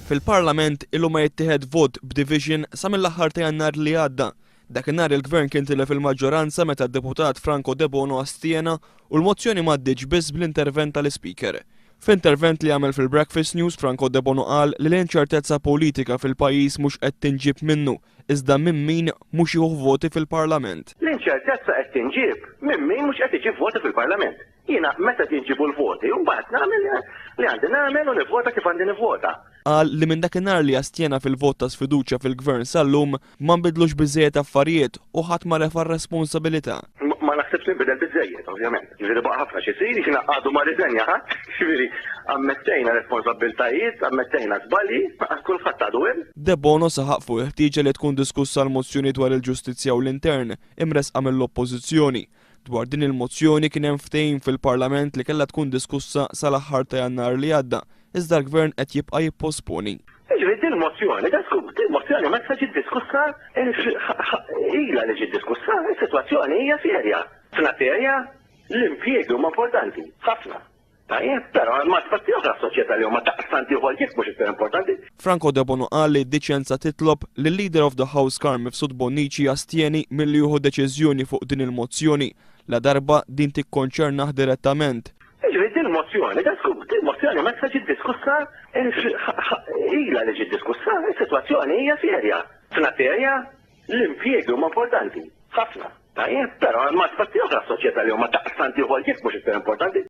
Fil-Parlament ilu ma jittieħed vot b'division sa mill-aħħar ta' Jannar li għadda. Dakinhar il-Gvern kien tilef il-maġġoranza meta d-Deputat Franco Debono astjena u l-mozzjoni m'għaddietx biss bl-intervent tal-Ispeaker. F'intervent li għamel fil-Breakfast News, Franco Debono qal li l-inċertezza politika fil-pajjiż mhux qed tinġieb minnu, iżda minn min mhux jieħu voti fil-Parlament. L-inċertezza qed tinġieb minn min mhux qed iġib voti fil-Parlament. Jiena meta jinġiebu l-voti, mbagħad nagħmel li għandi nagħmel u nivvota kif għandi nivvota. Qal li minn dakinhar li astjena fil-vot ta' sfiduċja fil-Gvern sal-lum ma nbidlux biżżejjed affarijiet u ħadd ma refa' r-responsabilità. Ma naħsibx li nbidel biżżejjed, ovvjament. Jiġifieri baqa' ħafna x'isir, jiena għadu ma rriżenja ħadd, jiġifieri ammettejna responsabbiltajiet, ammettejna żbalji, kulħadd għadu hemm. Debono saħaq fuq il-ħtieġa li tkun diskussa l-mozzjoni dwar il-ġustizzja u l-intern imressqa mill-Oppożizzjoni Dwar din il-mozzjoni kien hemm ftehim fil-Parlament li kellha tkun diskussa sal-aħħar ta' Jannar li għadda, iżda l-Gvern qed jibqa' jipposponi. Jiġifieri din il-mozzjoni, din il-mozzjoni meta ġiet diskussa, ilha li ġiet diskussa, is-sitwazzjoni hija serja. F'naterja l-impjiegi huma importanti ħafna. Tajjeb, però hemm aspetti oħra f'soċjetà li huma daqstant ieħor jekk mhux iktar importanti. Franco Debono qal li d-diċenza titlob li l-Leader of the House Carm Mifsud Bonnici jastjeni milli jieħu deċiżjoni fuq din il-mozzjoni ladarba din tikkonċernah direttament. Jiġifieri din il-mozzjoni, din il-mozzjoni meta ġiet diskussa, ilha li ġiet diskussa, is-sitwazzjoni hija serja. F'naterja l-impjiegi huma importanti ħafna. Tajjeb, però hemm aspetti oħra f'soċjetà li huma daqstant ieħor jekk mhux iktar importanti.